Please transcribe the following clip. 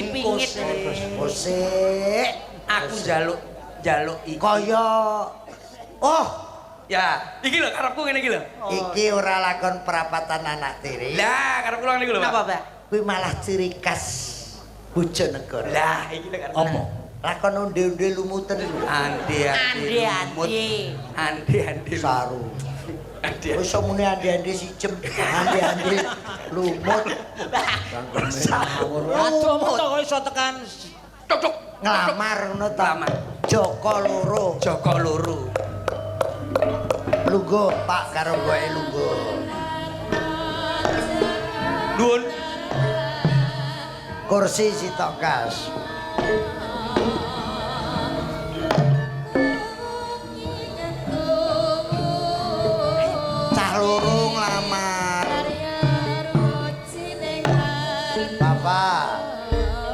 Dipingit. Kosek. Aku njaluk njaluk iki. Kaya, oh, Ya, iki lho karepku ngene iki lho. Iki ora lakon perapatan anak tiri. Lah, karepku ngene iki lho, Pak. Napa, Pak? Kuwi malah ciri khas Bojonegoro. Lah, iki lho karepku. Apa? Lakon onde-onde lumuten. Ande-ande lumut. Ande-ande. Ande-ande. Saru. Ande. Wis muni ande-ande sijem, ande-ande lumut. Aduh, metu kok iso tekan Tok tok. Nglamar ngono ta. Nglamar. Joko loro. Joko loro. Lungguh, Pak, karo mboke lungguh. Nuwun. Kursi sitok kas.